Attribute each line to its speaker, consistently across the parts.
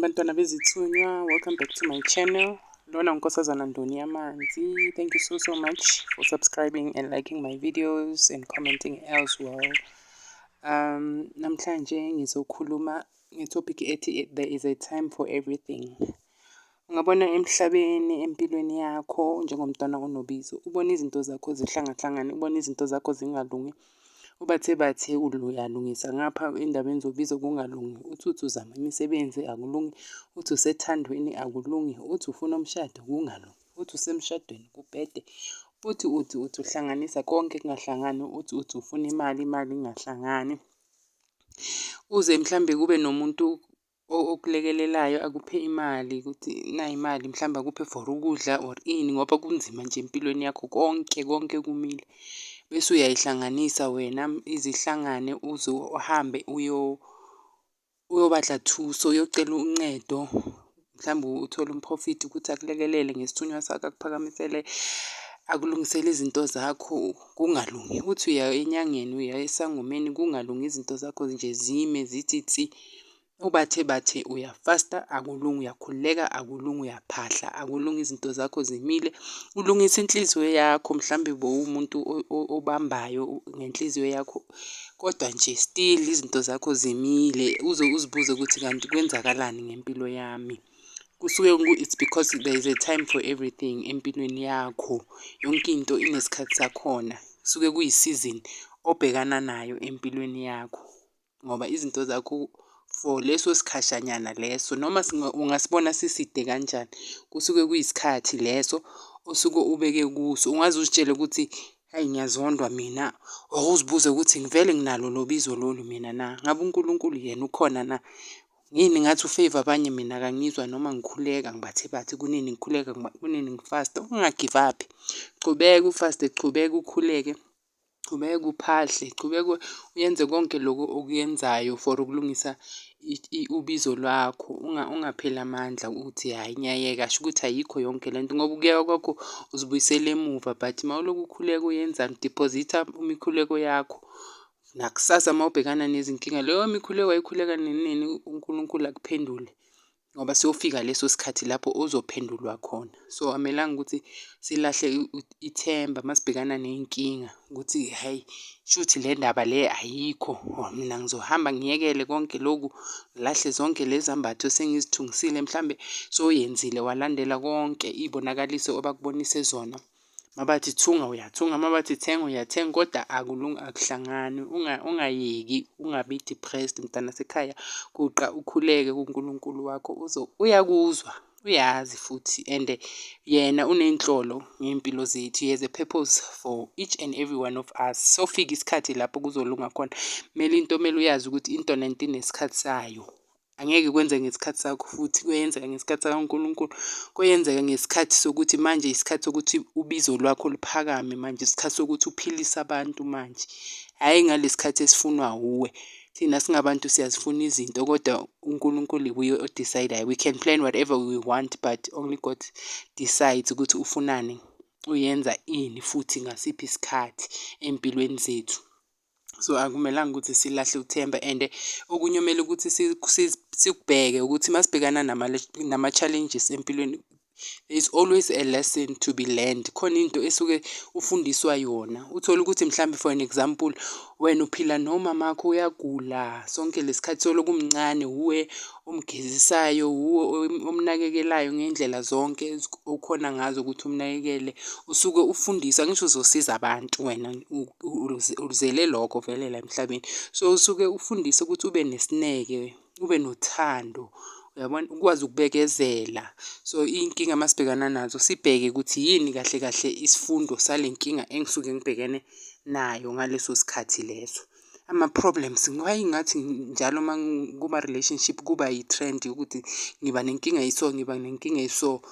Speaker 1: Bantwana bezithunywa, welcome back to my channel. Lona uNkosazana Ndoni Yamanzi. Thank you so so much for subscribing and liking my videos and commenting as well. Namhlanje ngizokhuluma nge-topic ethi "There is a time for everything." Ungabona emhlabeni, empilweni yakho njengomntwana onobizo, ubone izinto zakho zihlangahlangane, ubone izinto zakho zingalungi. Ubathe bathe uyalungisa ngapha ey'ndabeni zobizo, kungalungi. Uthi uthi uzama imisebenzi, akulungi. Uthi usethandweni, akulungi. Uthi ufuna umshado, kungalungi. Uthi usemshadweni, kubhede. Uthi uthi uthi uhlanganisa konke, kungahlangani. Uthi uthi ufuna imali, imali ingahlangani. Uze mhlambe kube nomuntu okulekelelayo, akuphe imali, ukuthi nayi imali, mhlawumbe akuphe for ukudla or ini, ngoba kunzima nje empilweni yakho, konke konke kumile. Bese uyayihlanganisa wena, izihlangane, uze uhambe uyobatla thuso, uyocela uncedo, mhlawumbe uthole umprofethi ukuthi akulekelele ngesithunywa sakho, akuphakamisele, akulungisele izinto zakho, kungalungi. Uthi uya enyangeni, uya esangomeni, kungalungi, izinto zakho nje zime zithi tsi. Ubathe bathe uyafasta, akulungi, uyakhuleka, akulungi, uyaphahla, akulungi, izinto zakho zimile. Ulungisa inhliziyo yakho, mhlambe bowumuntu obambayo ngenhliziyo yakho, kodwa nje still izinto zakho zimile, uze uzibuze ukuthi kanti kwenzakalani ngempilo yami. Kusuke it's because there is a time for everything empilweni yakho. Yonke into inesikhathi sakhona. Kusuke kuyi-season obhekana nayo empilweni yakho. Ngoba izinto zakho for leso sikhashanyana leso, noma ungasibona siside kanjani, kusuke kuyisikhathi leso osuke ubeke kuso. Ungaze uzitshele ukuthi hayi, ngiyazondwa mina, or uzibuze ukuthi ngivele nginalo lo bizo lolu mina na? Ngabe uNkulunkulu yena ukhona na? Yini ngathi u-favour abanye, mina akangizwa noma ngikhuleka, ngibathe bathi kunini ngikhuleka, kunini ngi-fast-a. Unga-give up-i, chubeka u-fast-e, chubeka ukhuleke, chubeka uphahle, chubeka uyenze konke lokhu okuyenzayo for ukulungisa ubizo lwakho. Ungapheli amandla ukuthi hhayi, ngiyayeka, sho ukuthi ayikho yonke lento, ngoba ukuyeka kwakho uzibuyisela emuva. But mawulokhu ukhuleka, uyenzani, u-deposit-a imikhuleko yakho, nakusasa mawubhekana nezinkinga, leyo mikhuleko wayikhuleka nini nini, uNkulunkulu akuphendule, ngoba siyofika leso sikhathi lapho ozophendulwa khona. So akumelanga ukuthi silahle ithemba masibhekana ney'nkinga, ukuthi hhayi, shuthi le ndaba le ayikho or mina ngizohamba ngiyekele konke loku, ngilahle zonke lezi zambatho esengizithungisile. Mhlambe sowuyenzile, walandela konke iy'bonakaliso abakubonise zona. Mabathi thunga, uyathunga, mabathi thenga, uyathenga, kodwa akulungi, akuhlangani. Ungayeki, ungabi depressed, mntanasekhaya, guqa ukhuleke kuNkulunkulu wakho, uyakuzwa, uyazi futhi and yena uney'nhlolo ngey'mpilo zethu. He has a purpose for each and every one of us. Sofika isikhathi lapho kuzolunga khona. Kumele into omele uyazi ukuthi into nento inesikhathi sayo. Angeke kwenzeke ngesikhathi sakho futhi kuyenzeka ngesikhathi sakaNkulunkulu. Kuyenzeka ngesikhathi sokuthi manje isikhathi sokuthi ubizo lwakho luphakame manje, isikhathi sokuthi uphilise abantu manje, hhayi ngalesi khathi esifunwa wuwe. Thina singabantu siyazifuna izinto, kodwa uNkulunkulu wuye o-decide-ayo. We can plan whatever we want, but only God decides ukuthi ufunani, uyenza ini futhi ngasiphi isikhathi ey'mpilweni zethu. So akumelanga ukuthi silahle uthemba. And okunye okumele ukuthi sikubheke ukuthi masibhekana nama-challenges empilweni, there is always a lesson to be learned. Khona into esuke ufundiswa yona. Uthole ukuthi mhlambe, for an example, wena uphila nomamakho, uyagula sonke lesikhathi, soloku umncane wuwe omgezisayo, wuwe omnakekelayo ngey'ndlela zonke okhona ngazo ukuthi umnakekele. Usuke ufundiswa, angisho uzosiza abantu, wena uzele lokho vele la emhlabeni. So usuke ufundiswa ukuthi ube nesineke, ube nothando, uyabona, ukwazi ukubekezela. So iy'nkinga masibhekana nazo, sibheke ukuthi yini kahle kahle isifundo sale nkinga engisuke ngibhekene nayo ngaleso sikhathi leso. Ama-problems, why ngathi njalo kuma-relationship kuba yi-trend yokuthi ngiba nenkinga eyi-so, ngiba nenkinga eyi-so?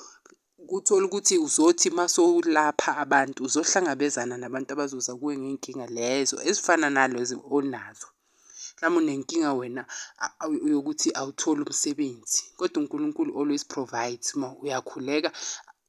Speaker 1: Uthole ukuthi uzothi masowulapha abantu, uzohlangabezana nabantu abazoza kuwe ngey'nkinga lezo ezifana nalezi onazo. Mhlawumbe unenkinga wena yokuthi awutholi umsebenzi, kodwa uNkulunkulu always provides. Uma uyakhuleka.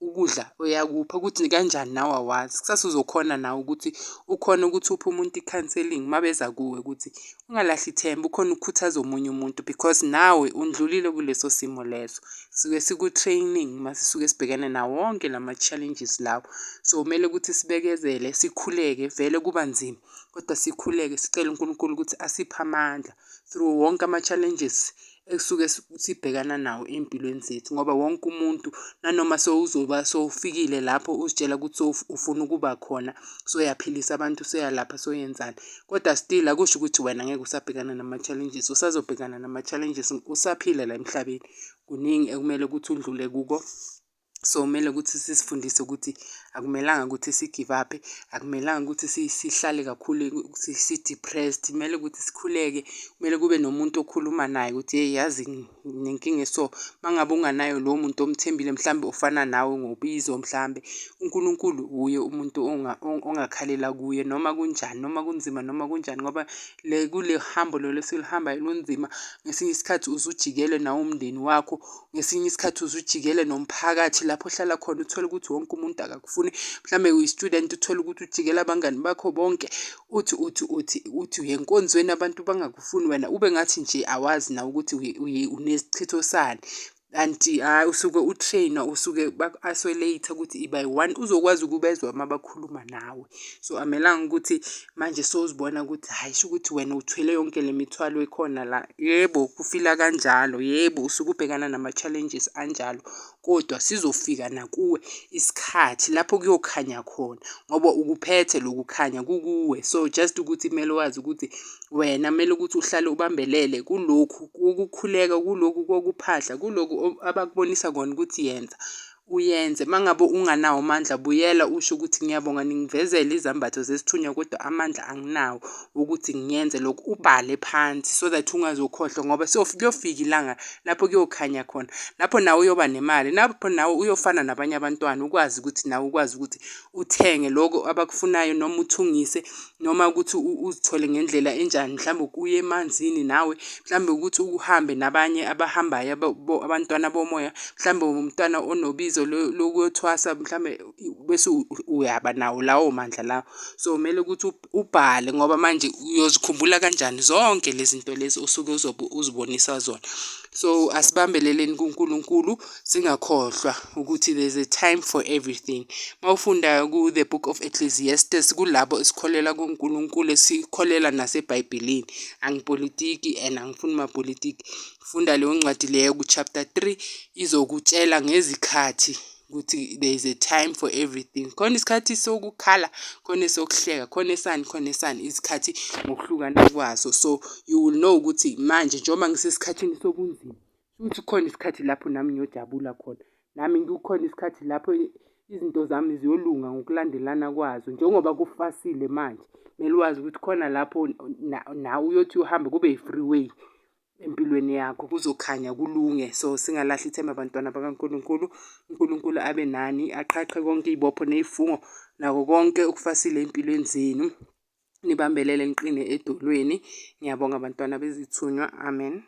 Speaker 1: Ukudla uyakupha ukuthi kanjani nawe awazi. Kusasa uzokhona nawe ukuthi ukhone ukuthi uphe umuntu i-counselling mabeza kuwe ukuthi ungalahli ithemba, ukhone ukukhuthaza omunye umuntu because nawe undlulile kuleso simo leso. Suke siku-training masisuke sibhekene nawo wonke lama-challenges lawa. So kumele ukuthi sibekezele sikhuleke vele kuba nzima kodwa sikhuleke sicele uNkulunkulu ukuthi asiphe amandla through wonke ama-challenges ekusuke sibhekana nawo ey'mpilweni zethu ngoba wonke umuntu nanoma sowuzoba sowufikile lapho uzitshela ukuthi ufuna ukuba khona soyaphilisa abantu soyalapha soyenzani kodwa still akusho ukuthi wena ngeke usabhekana nama-challenges usazobhekana nama-challenges usaphila la emhlabeni kuningi ekumele ukuthi udlule kuko. So kumele ukuthi sizifundise ukuthi akumelanga ukuthi si-give up-e, akumelanga ukuthi sihlale kakhulu si-depressed. Kumele ukuthi sikhuleke, kumele kube nomuntu okhuluma naye ukuthi hheyi yazi nginenkinga eso. Uma ngabe unganayo lowo muntu omthembile mhlambe ofana nawe ngobizo mhlambe, uNkulunkulu wuye umuntu ongakhalela kuye noma kunjani, noma kunzima noma kunjani ngoba le kule hambo lolu esiluhambayo lunzima. Ngesinye isikhathi uze ujikelwe nawumndeni wakho, ngesinye isikhathi uze ujikele nomphakathi lapho ohlala khona uthole ukuthi wonke umuntu akakufuni. Mhlambe uyi-student uthole ukuthi ujikela abangani bakho bonke, uthi uthi uthi uthi uya enkonzweni abantu bangakufuni wena ube ngathi nje awazi nawe ukuthi unesichitho sani. Kanti hhayi usuke u-train-wa usuke baku-isolate-a ukuthi iba yi-one uzokwazi ukubezwa uma bakhuluma nawe. So akumelanga ukuthi manje sowuzibona ukuthi hhayi shukuthi wena uthwele yonke le mithwalo ekhona la. Yebo, kufila kanjalo, yebo usuke ubhekana nama-challenges anjalo kodwa sizofika nakuwe isikhathi lapho kuyokhanya khona ngoba ukuphethe loku khanya kukuwe. So just ukuthi kumele wazi ukuthi wena kumele ukuthi uhlale ubambelele kulokhu kokukhuleka, kulokhu kokuphahla, kulokhu abakubonisa kona ukuthi yenza uyenze. Uma ngabe unganawo amandla buyela usho ukuthi ngiyabonga ningivezele izambatho zesithunywa kodwa amandla anginawo ukuthi ngiyenze lokhu. Ubhale phansi so that ungazokhohlwa ngoba kuyofika ilanga lapho kuyokhanya khona. Lapho nawe uyoba nemali, lapho nawe uyofana nabanye abantwana ukwazi ukuthi nawe ukwazi ukuthi uthenge lokho abakufunayo noma uthungise noma ukuthi uzithole ngendlela enjani mhlawumbe uye emanzini nawe mhlawumbe ukuthi uhambe nabanye abahambayo abantwana bomoya mhlawumbe umntwana onobizo lokuyothwasa mhlawumbe bese uyaba nawo lawo mandla lawo. So kumele ukuthi ubhale ngoba manje uyozikhumbula kanjani zonke lezi zinto lezi osuke uzobe uzibonisa zona. So asibambeleleni kuNkulunkulu singakhohlwa ukuthi there's a time for everything. Mawufunda ku-The Book of Ecclesiastes kulabo esikholelwa kuNkulunkulu esikholelwa naseBhayibhelini. Angipolitiki and angifuni mapolitiki. Funda leyo ncwadi leyo ku-chapter 3 izokutshela ngezikhathi ukuthi there is a time for everything. Khona isikhathi sokukhala, khona esokuhleka, khona esani, khona esani, izikhathi ngokuhlukana kwazo. So you will know ukuthi manje njengoba ngisesikhathini sobunzima, shuthi kukhona isikhathi lapho nami ngiyojabula khona. Nami kukhona isikhathi lapho izinto zami ziyolunga ngokulandelana kwazo. Njengoba kufasile manje, kumele wazi ukuthi khona lapho nawe uyothi uhambe kube yi-freeway empilweni yakho, kuzokhanya kulunge. So singalahli ithemba bantwana bakaNkulunkulu. uNkulunkulu abe nani, aqhaqhe konke iy'bopho ney'fungo nako konke okufasile ey'mpilweni zenu. Nibambelele niqine edolweni. Ngiyabonga bantwana bezithunywa, amen.